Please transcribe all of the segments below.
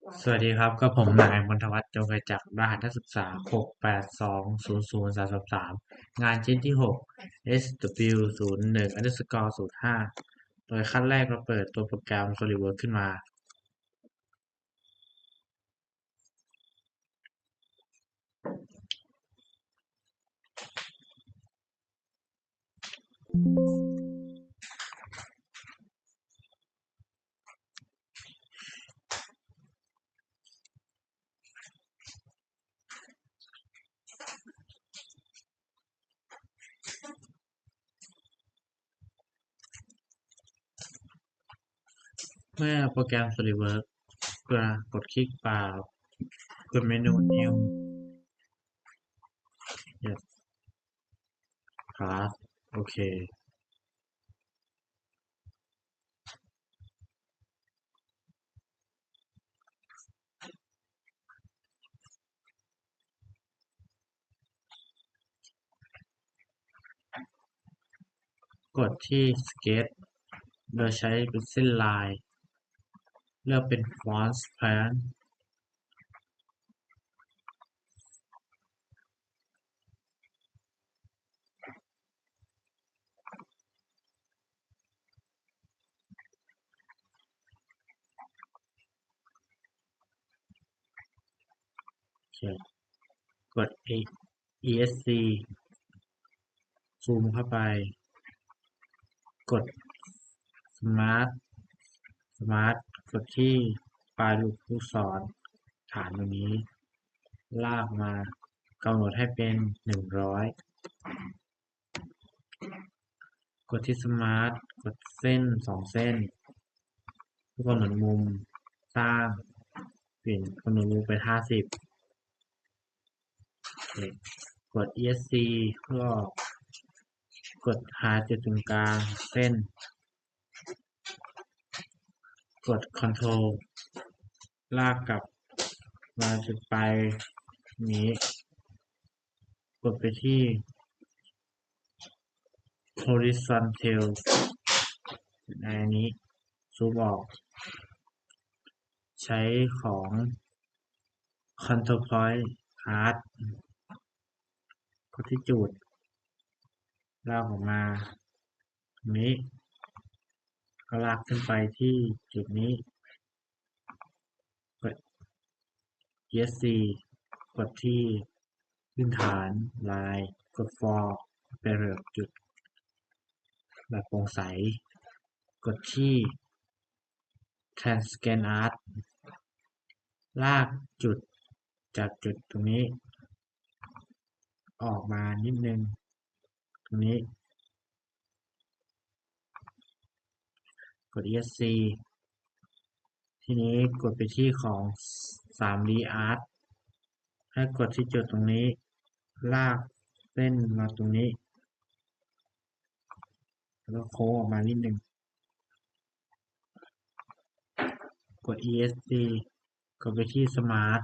ສະຫວັດດີຄັບ ກັບຜົມ ນາຍ ມົນທະວັດ ຈົງໄກຈັກ ລະຫັດນັກສຶກສາ ຫົກແປດສອງສູນສູນສາມສາມສາມ ງານຊິ້ນທີຫົກ ເອສດັບເບິນຢູ ສູນໜຶ່ງອັນເດີສະກໍສູນຫ້າ ໂດຍຂັ້ນແລກເຮົາເປີດຕົວໂປຣແກຣມ SolidWorks ຂຶ້ນມາ. ເມື່ອໂປຣແກຣມ SolidWorks ເພື່ອກົດຄລິກ File ກົດເມນູ New Yes Class ໂອເຄ. ກົດທີ່ Sketch ໂດຍໃຊ້ເປັນເສັ້ນລາຍ ເລືອກເປັນ Front Plane ໂອເຄ ກົດ ESC ຊູມເຂົ້າໄປ ກົດ Smart Smart ກົດທີ່ປາຍລູກລູກສອນຖານຕົງນີ້ ລາກມາ ກຳນົດໃຫ້ເປັນໜຶ່ງຮ້ອຍ ກົດທີ່ Smart ກົດເສັ້ນສອງເສັ້ນ ກຳນົດມຸມ ສ້າງ ປ່ຽນ ກຳນົດມຸມເປັນຫ້າສິບ ກົດ ESC ເພື່ອອອກ ກົດຫາຈຸດສູນກາງເສັ້ນ ກົດ Control ລາກກັບມາຈຸດປາຍນີ້ ກົດໄປທີ່ Horizontal ອັນນີ້ ຊູມອອກ ໃຊ້ຂອງ Counterpoint Art ກົດທີ່ຈຸດ ລາກອອກມາ ນີ້ ກໍລາກຂຶ້ນໄປທີ່ຈຸດນີ້ ກົດ ESC ກົດທີ່ພື້ນຖານລາຍ ກົດ For ເປັນແບບຈຸດ ແບບໂປ່ງໃສ ກົດທີ່ Transcend Art ລາກຈຸດ ຈາກຈຸດຕົງນີ້ ອອກມານິດໜຶ່ງ ຕົງນີ້ ກົດ ESC ທີນີ້ກົດໄປທີ່ຂອງ 3D Art ໃຫ້ກົດທີ່ຈຸດຕົງນີ້ ລາກເສັ້ນມາຕົງນີ້ ແລ້ວໂຄ້ງອອກມານິດໜຶ່ງ ກົດ ESC ກົດໄປທີ່ Smart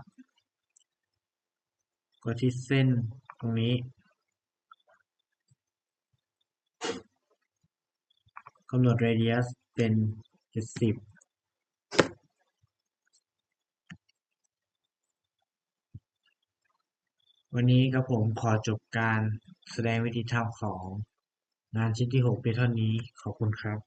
ກົດທີ່ເສັ້ນຕົງນີ້ ກຳນົດ Radius ເປັນເຈັດສິບ. ວັນນີ້ກັບຜົມຂໍຈົບການສະແດງວິທີທຳຂອງງານຊິ້ນທີຫົກພຽງເທົ່ານີ້. ຂອບຄຸນຄັບ.